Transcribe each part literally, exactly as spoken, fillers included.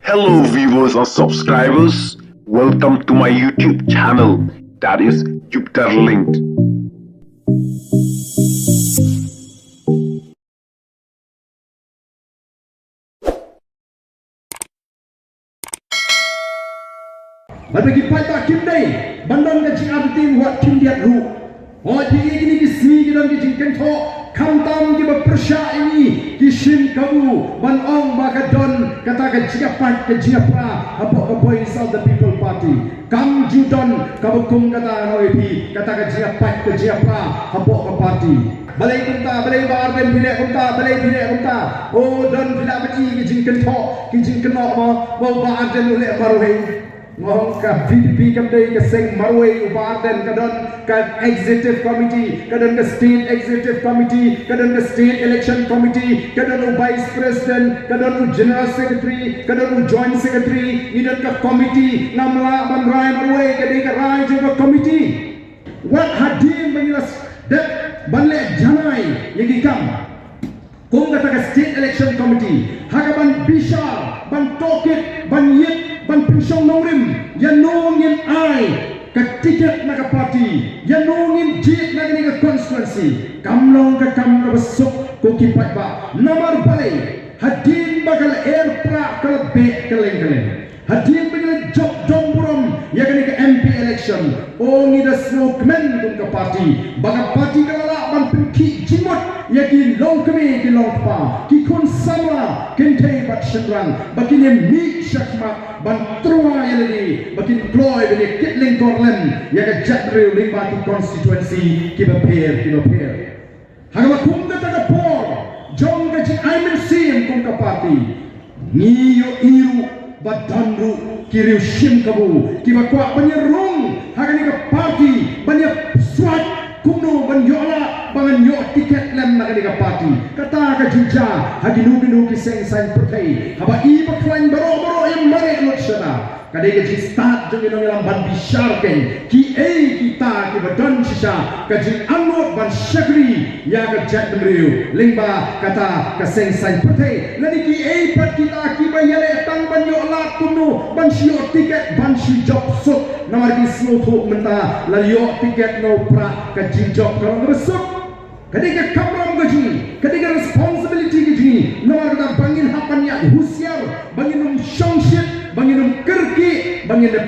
Hello viewers and subscribers, welcome to my YouTube channel, that is Jupiter Linked. Bad ba ki paidbah kim dei ban don ka jingartatien wat khyndiat ruh. Hooid, ïa kine ki sngi ki don ki jingkynthoh, khamtam kiba pyrshah ïa ngi ki shim kabu ban ong ba ka don kata ka jingïapait ka jingïapra hapoh ka Voice of the People Party. Kam ju don kaba kum kata, ngan ong ïa phi, kata ka jingïapait ka jingïapra hapoh ka party. Balei kumta, balei Bah Ardent phi leh kumta, balei phi leh kumta? O, don phi lah ban i ki jingkynthoh ki jingkynnoh mo, ba u Bah Ardent u leh marwei. Nga ong ka VPP kam dei ka seng marwei. U Bah Ardent ka don ka Executive Committee, ka don ka State Executive Committee, ka don ka State Election Committee, ka don u Vice President, ka don u General Secretary, ka don u Joint Secretary. Ngi don ka committee, ngam lah ban rai marwei, ka dei ka rai jong ka committee. Wat hadien ba ngi la dep ban leh janai ïa ki kam kum kata ka State Election Committee, ha kaban bishar, ban tohkit, ban ïit, ban pynshong nongrim ïa no ngin ai ka tiket na ka party, ïa no ngin jied na kane ka constituency, kam long ka kam kaba suk ko ki paidbah. Namar balei? Hadien ba ka la er prah ka la beh kylleng kylleng. Hadien ba ngi la jop dom burom ïa kane ka MP election, o, ngi da sngewkmen kum ka party ba ka party ka la lah ban pynkhih jingmut ïa ki longkmie ki longkpa, ki khun samla kynthei bad shynrang, ba kin ïa mih shakhmat ban trua ïa lade, ba kin kloi ban ïa kit lyngkor lem ïa ka jaitbynriew lyngba ki constituency kiba pher kiba pher. Ha kaba kum kata ka por jong ka jingai mynsiem kum ka party, ngi ïohi ruh ba don ruh ki riew shim kabu kiba kwah ban ïa rung ha kane ka party, ban ïa pyrshah kumno ban ïoh lah ba ngan ïoh tiket lem na kane ka party. Kata ka jingjia ha kino kino ki seng saiñ pyrthei, haba i ba khlaiñ baroh baroh ïa mareh lut shata. Ka dei ka jingstad jong ngi nongïalam ban bishar kein kiei kita kiba don shisha ka jingangnud ban shakri ïa ka jaitbynriew lyngba kata ka seng saiñ pyrthei, lane kiei pat kita kiba ïaleh tang ban ïoh lad kumno ban shu ïoh tiket ban shu jop suk. Namar ki sngewthuh mynta la ïoh tiket na u prah, ka jingjop ka long kaba suk. Ka dei ka kamram ka jong ngi, ka dei ka responsibility ka jong ngi. Namar kata ba ngin hap ban ïaid husiar, ba ngin ym shongshit, ba ngin ym kyrkieh, ba ngin ym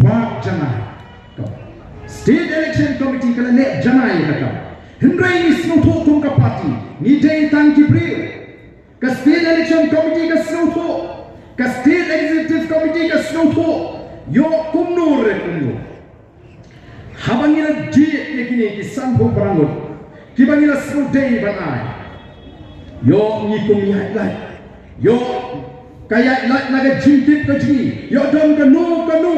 wad janai. State Election Committee ka la leh janai ïa ka kam. Hynrei ngi sngewthuh kum ka party ngi dei tang ki briew. Ka State Election Committee ka sngewthuh, ka State Executive Committee ka sngewthuh. Ïoh kumno re kumno, haba ngi la jied ïa kine ki sanphew phra ngut kiba ngi la sngewdei ban ai, ïoh ngi kum ïaid lait, ïoh ka ïaid lait na ka jingtip ka jong ngi, ïoh don kano kano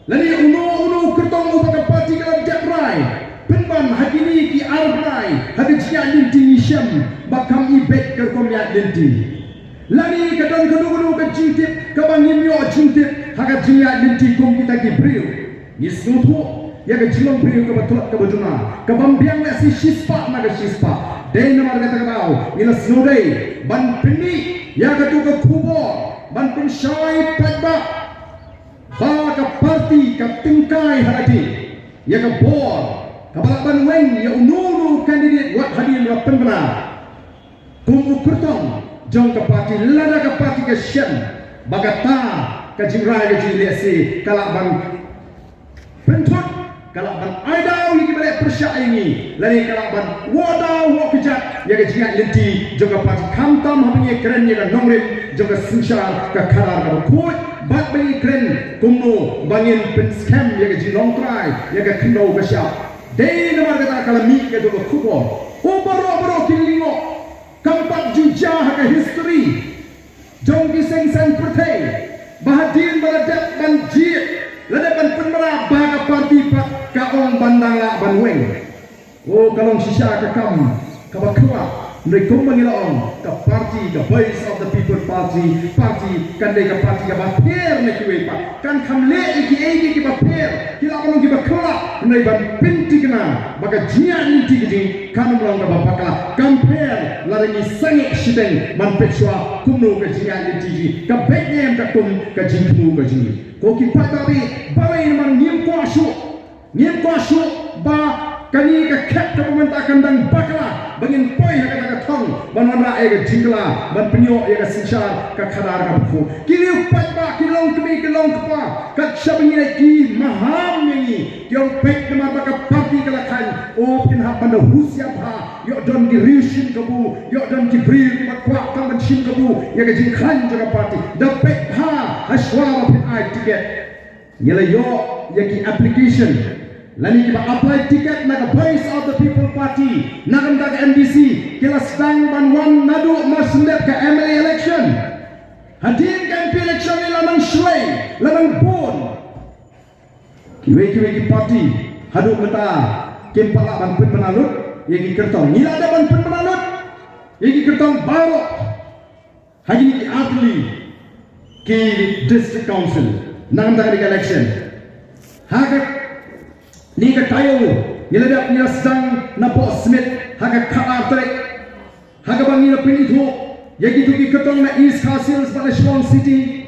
lane uno uno u kyrtong uba ka party ka la dep rai pynban ha kine ki ar bnai ha ka jingïaid lynti, ngi shem ba kam i beit ka rukom ïaid lynti. Lane ka don kano kano ka jingtip kaba ngim ïoh jingtip ha ka jingïaid lynti kum kita ki briew. Ngi sngewthuh ïa ka jinglong briew kaba tlot kaba duna, kabym biang lehse shispah na ka shispah. Dei namar kata ka daw ngi la sngewdei ban pynmih ïa katu ka khubor ban pynshai paidbah ba ka party ka tyngkai ha lade ïa ka bor kaba lah ban weng ïa uno uno u candidate wat hadien ba la pynbna kum u kyrtong jong ka party, lada ka party ka shem ba kata ka jingrai ka jong ngi lehse ka lah ban pynthut, ka lah ban ai daw ïa kiba leh pyrshah ïa ngi, lane ka lah ban wad daw wad kjat ïa ka jingïaid lynti jong ka party, khamtam haba ngi kren ïa ka nongrim jong ka synshar ka khadar kaba khuid, bad ba ngi kren kumno ba ngin pynskhem ïa ka jinglong trai ïa ka khyndew ka shyiap. Dei namar kata ka la mih katu ka khubor. O baroh baroh ki lyngngoh, kam pat ju jia ha ka history jong ki seng saiñ pyrthei ba hadien ba la dep ban jied, la dep ban pynbna, ba ka party pat ka ong ban dang lah ban weng. O, ka long shisha ka kam kaba khlaiñ. Hynrei kumba ngi la ong, ka party, ka Voice of the People Party, party kan dei ka party kaba pher na kiwei pat. Kan kham leh ïa kiei kiei kiba pher, ki lah ban long kiba khlaiñ, hynrei ban pynthikna ba ka jingïaid lynti ka jong ngi kan ym long kaba bakla, kam pher lada ngi sangeh shiteng ban peit shuwa kumno ka jingïaid lynti ka jong ngi. Ka beit ne em kum ka jingthmu ka jong ngi. Ko ki paidbah, balei namar ngim kwah shuh, ngim kwah shuh ba kane ka khep kaba mynta kan dang bakla ba ngin poi ha kata ka thong ban wanrah ïa ka jingkylla ban pynïoh ïa ka synshar ka khadar kaba khuid. Ki riew paidbah, ki long kmie ki long kpa, kat shaba ngi leit, ki maham ïa ngi, ki ong peit namar ba ka party ka la khlaiñ. O, phin hap ban da husiar bha. Ïoh don ki riew shim kabu, ïoh don ki briew kiba kwah tang ban shim kabu ïa ka jingkhlaiñ jong ka party. Da peit bha ha shuwa ba phin ai tiket. Ngi la ïoh ïa ki application lane kiba apply tiket na ka Voice of the People Party na ka bynta ka M D C, ki la sdang ban wan naduh mar shu dep ka M L A election. Hadien ka M P election ngi la nang shlei, la nang bun. Kiwei kiwei ki party haduh mynta kim pat lah ban pynbna lut ïa ki kyrtong. Ngi la dep ban pynbna lut ïa ki kyrtong baroh ha kine ki artylli ki district council na ka bynta kane ka election. Ha kane ka taïew ngi la dep, ngi la sdang na Bohsmit ha ka khatar tarik. Ha kaba ngi la pynithuh ïa kito ki kyrtong na East Khasi Hills bad na Shillong City.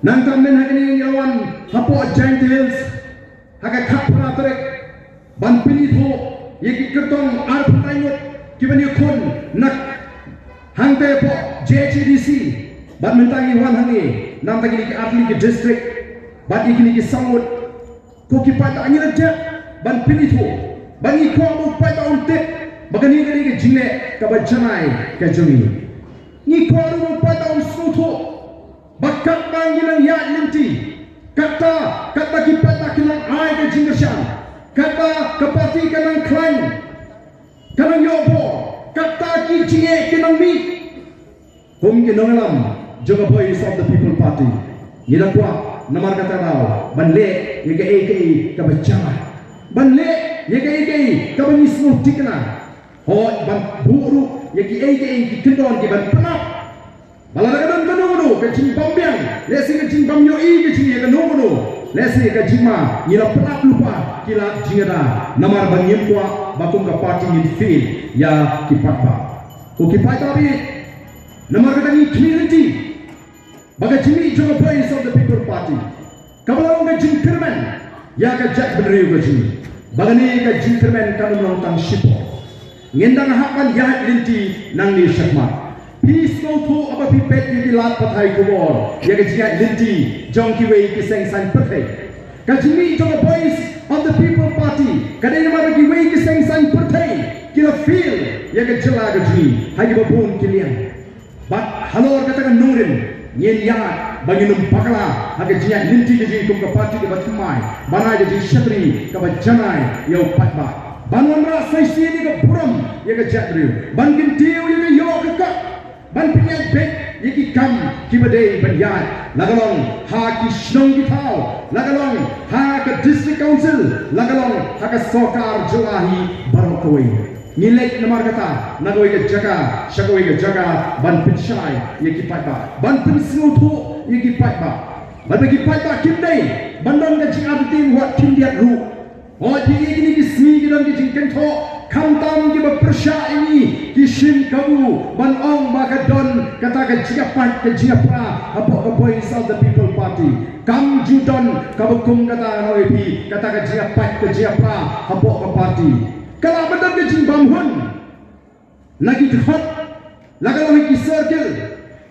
Nangta mynta ha kane ngi la wan hapoh Jaintia Hills ha ka khatphra tarik ban pynithuh ïa ki kyrtong arphew ngut kiban ïakhun na hangta hapoh J H A D C. Bad mynta ngi wan hangne namar kine ki artylli ki district bad ïa kine ki saw ngut. Ko ki paidbah, ngi la dep ban pynithuh, bad ngi kwah ba u paidbah un tip ba kane ka dei ka jingleh kaba janai ka jong ngi. Ngi kwah ruh ba u paidbah un sngewthuh ba katba ngi nang ïaid lynti, katba, katba ki paidbah ki nang ai ka jingkyrshan, katba ka party ka nang khlaiñ, ka nang ïoh bor, kata ki jingeh ki nang mih. Kum ki nongïalam jong ka Voice of the People Party, ngi la kwah namar kata ka daw ban leh ïa kaei kaei kaba janai, ban leh ïa kaei kaei kaba ngi sngewthikna. Hooid, ban buh ruh ïa kiei kiei ki kyndon kiban pynap. Ba lada ka don kano kano ka jingbym biang, lehse ka jingbym ïohi ka jong ngi ïa kano kano, lehse ka jingma, ngi la pynap lypa ki lad jingada, namar ba ngim kwah ba kum ka party ngin fail ïa ki paidbah. Ko ki paidbah, namar kata ngi khmih lynti ba ka jingmih jong ka Voice of the People Party kaba la long ka jingkyrmen ïa ka jaitbynriew ka jong ngi, ba kane ka jingkyrmen kan ym long tang shipor. Ngin dang hap ban ïaid lynti nangne shakhmat. Phi sngewthuh haba phi peit ïa ki lad pathai khubor ïa ka jingïaid lynti jong kiwei ki seng saiñ pyrthei. Ka jingmih jong ka Voice of the People Party ka dei namar ba kiwei ki seng saiñ pyrthei ki la fail ïa ka jylla ka jong ngi ha kiba bun ki liang. Bad halor kata ka nongrim ngin ïaid ba ngin ym bakla ha ka jingïaid lynti ka jong ngi kum ka party kaba thymmai, ban ai ka jingshakri kaba janai ïa u paidbah, ban wanrah sa shisien ïa ka burom ïa ka jaitbynriew, ban kyntiew ïa ka ïoh ka kot, ban pynïaid beit ïa ki kam kiba dei ban ïaid, la ka long ha ki shnong ki thaw, la ka long ha ka district council, la ka long ha ka sorkar jylla hi baroh kawei. Ngi leit namar kata na kawei ka jaka sha kawei ka jaka ban pynshai ïa ki paidbah, ban pynsngewthuh ïa ki paidbah. Bad ba ki paidbah kim dei ban don ka jingartatien wat khyndiat ruh. Hooid, ïa kine ki sngi ki don ki jingkynthoh khamtam kiba pyrshah ïa ngi, ki shim kabu ban ong ba ka don kata ka jingïapait ka jingïapra hapoh ka Voice of the People Party. Kam ju don kaba kum kata, nga ong ïa phi, kata ka jingïapait ka jingïapra hapoh ka party. Ka lah ban don ka jingbymhun na ki dkhot, la ka long ha ki circle,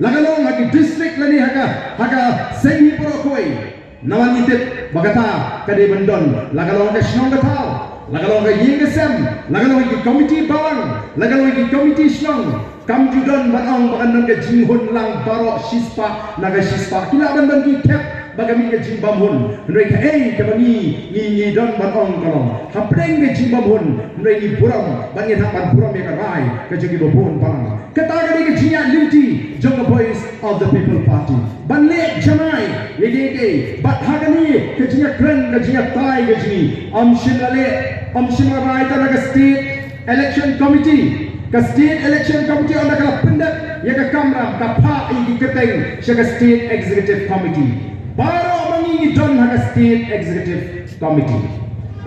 la ka long ha ki district lane ha ka, ha ka seng hi baroh kawei. Namar ngi tip ba kata ka dei ban don, la ka long ha ka shnong ka thaw, la ka long ha ka ïing ka sem, la ka long ha ki committee balang, la ka long ha ki committee shnong. Kam ju don ban ong ba kan don ka jinghun lang baroh shispah na ka shispah. Ki lah ban don ki khep ba ka mih ka jingbymhun. Hynrei kaei kaba ngi, ngi, ngi don ban ong ka long, hapdeng ka jingbymhun, hynrei ngi burom, bad ngin hap ban burom ïa ka rai ka jong kiba bun balang. Kata ka dei ka jingïaid lynti jong ka Voice of the People Party, ban leh janai ïa kiei kiei. Bad ha kane ka jingïakren ka jingïatai ka jong ngi, ym shym la leh, ym shym la rai tang na ka State Election Committee. Ka State Election Committee ynda ka la pyndep ïa ka kamram, ka phah ïa ki kyrteng sha ka State Executive Committee. Baroh ma ngi ngi don ha ka State Executive Committee.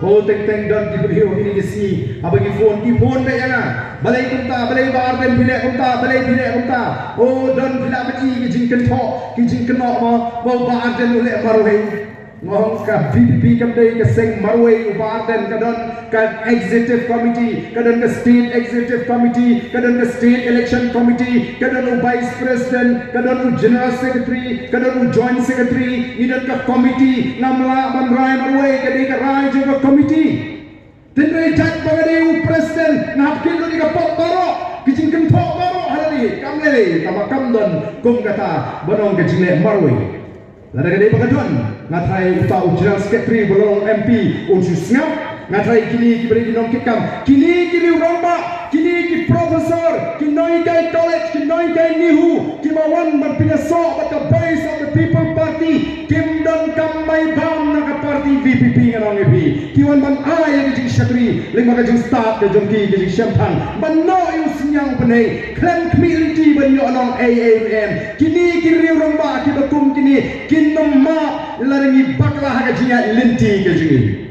Ko teng teng don ki briew kine ki sngi haba ki phone, ki phone beit ïa nga. Balei kumta, balei Bah Ardent phi leh kumta, balei phi leh kumta? O, don phi lah ban i ki jingkynthoh, ki jingkynnoh mo, ba u Bah Ardent u leh marwei. Nga ong ka V P P kam dei ka seng marwei, u Bah Ardent ka don ka executive committee, ka don ka state executive committee, ka don ka state election committee, ka don u vice president, ka don u general secretary, ka don u joint secretary, ngi don ka committee, ngam lah ban rai marwei, ka dei ka rai jong ka committee. Tynrai jait ba ka dei u president, nga hap kit lut ïa ka pop baroh, ki jingkynthoh baroh ha lade, kam lei lei, tangba kam don kum kata, ban ong ka jingleh marwei. Lada ka dei ba ka don, nga tharai uta u general secretary ba long M P un shu sngap, nga tharai kine kiba dei ki nongkitkam, kine ki riew rangbah, kine ki professor, ki nonghikai college, ki nonghikai NEHU, kiba wan ban pynïasoh bad ka Voice of the People Party, kim donkam mai bam na ka party V P P, ngan ong ïa phi. Ki wan ban ai ïa ka jingshakri lyngba ka jingstad ka jong ki, ka jingshemphang, ban noh ïa u synñiang bneng, khlem khmih lynti ban ïoh nong ei ei ruh em. Kine ki riew rangbah kiba kum kine kin ym map lada ngi bakla ha ka jingïaid lynti ka jong ngi.